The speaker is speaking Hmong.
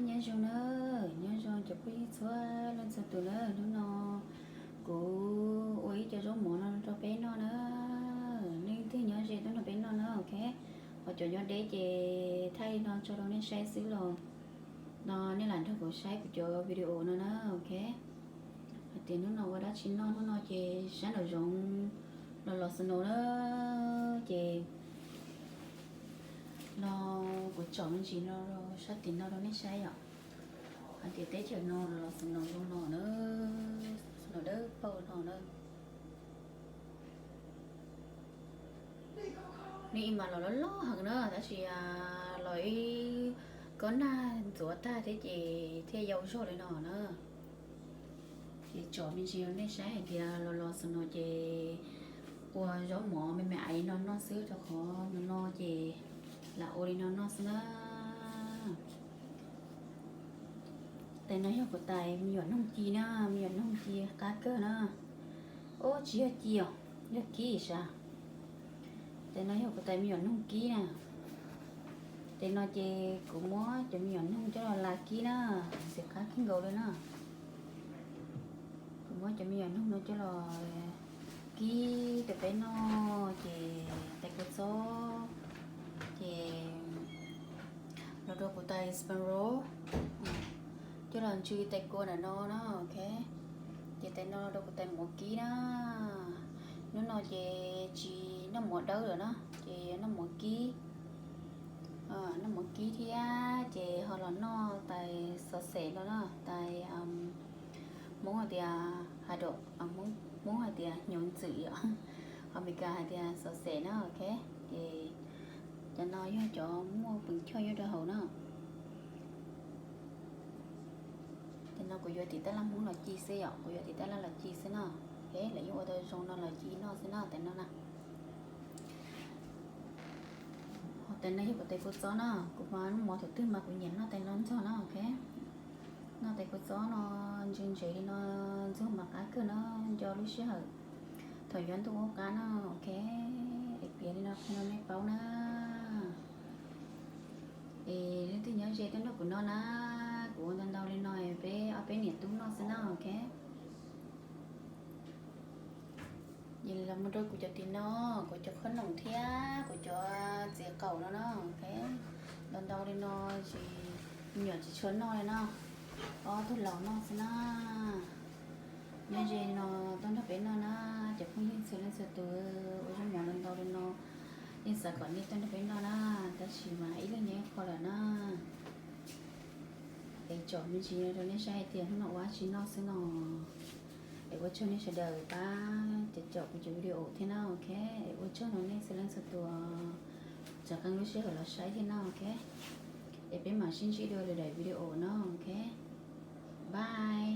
Nyob zoo na, nyob zoo cov phooj ywg txhua leej txhua tus na, hnub no kuv ua ib co zaub mov no rau peb noj na. Nej leej twg nyob ze tuaj nrog peb noj na, ok. Ho cov nyob deb ces thaij li no tso rau nej saib xwb los no nej lam nrog kuv saib kuv cov video no na, ok. Hais tias hnub no ua dab tsi noj, hnub no ces sab nraum zoov los los snow na, ces no kuv tsom me ntsis no rau sab tim no rau nej saib yom. Hais tias teb chaws no los los snow zoo no na, snow dawb paug no na. Nws ib mas los loj loj heev na, tab sis los ib kob nag ntxuav tag thiab ces thiaj yau zog li no na. Ces tsom me ntsis rau nej saib hais tias los los snow ces ua zaub mov me me aiv no noj xwb, rau qhov no no ces lam ua li no noj xwb na. Tais no yog kuv tais me nyuam noog ci na, me nyuam noog ci qab kawg na. Ub, tsis yog ci os, yog kib sav. Tais no yog kuv tais me nyuam noog kib na. Tais no ces kuv muab cov me nyuam noog coj los la kib na, ntxim qab kawg nkaus li na. Kuv muab cov me nyuam noog no coj los kib rau peb noj, ces tais kua txob, ces los rau kuv tais spring roll, coj los ntsw tais kua ntawm no na, ok. Ces tais no rau kuv tais mov kib na. Hnub no ces tsis noj mov dawb lawm na, ces noj mov kib. Noj mov kib thiab ces ho los noj tais xov xem no na, tais Hmoob hais tias, Hmoob hais tias hnyuv ntxwm yom, ho Meskas hais tias xov xem na, ok. Ces cov no yog cov muaj pees choj nyob rau hauv na. Tais no kuv yuav tim tab laj Hmoob los ci xwb yom, kuv yuav tim tab laj los ci xwb no. Ok, lawv yeej ua tau zoo no los ci noj xwb no, tais no na. Ho tais no yog kuv tais kua txob na, kuv mas lub mov thaum twg mas kuv nyiam noj tais no ntxog na, ok. Noj tais kua txob no ntse ntsev li no ntxuag mas qab kawg na, nco lub sij hawm thaum yuav ntuj ub qab na, ok. Es piav li no qhia rau nej paub na. Es leej twg nyob ze tuaj nrog kuv noj na, kuv ua ntau ntau li no peb ob peb niam tub noj xwb na, ok. Ces los mus rau kuv cov tim no, kuv cov qhob noom thiab kuv cov txiv qaum no na, ok. Ntau ntau li no ces me nyuam tsis tshua noj li no, ob tug laus noj xwb na. Nyob ze no tuaj nrog peb noj na, cov phooj ywg txhua leej txhua tus, ua zaub mov ntau ntau li no, yeej xav kom nej tuaj nrog peb noj na, tab sis mas ib leeg nyob ib qho lawm na. Es tsom me ntsis rau nej saib hais tias hnub no ua dab tsi noj xwb no. Es ua tsaug nej sawv daws pab caum kuv cov video thiab na, ok. Es ua tsaug rau nej txhua leej txhua tus rov qee lub sij hawm los saib thiab na, ok. Es peb mam sib ntsib dua lwm daim video na, ok. Bye.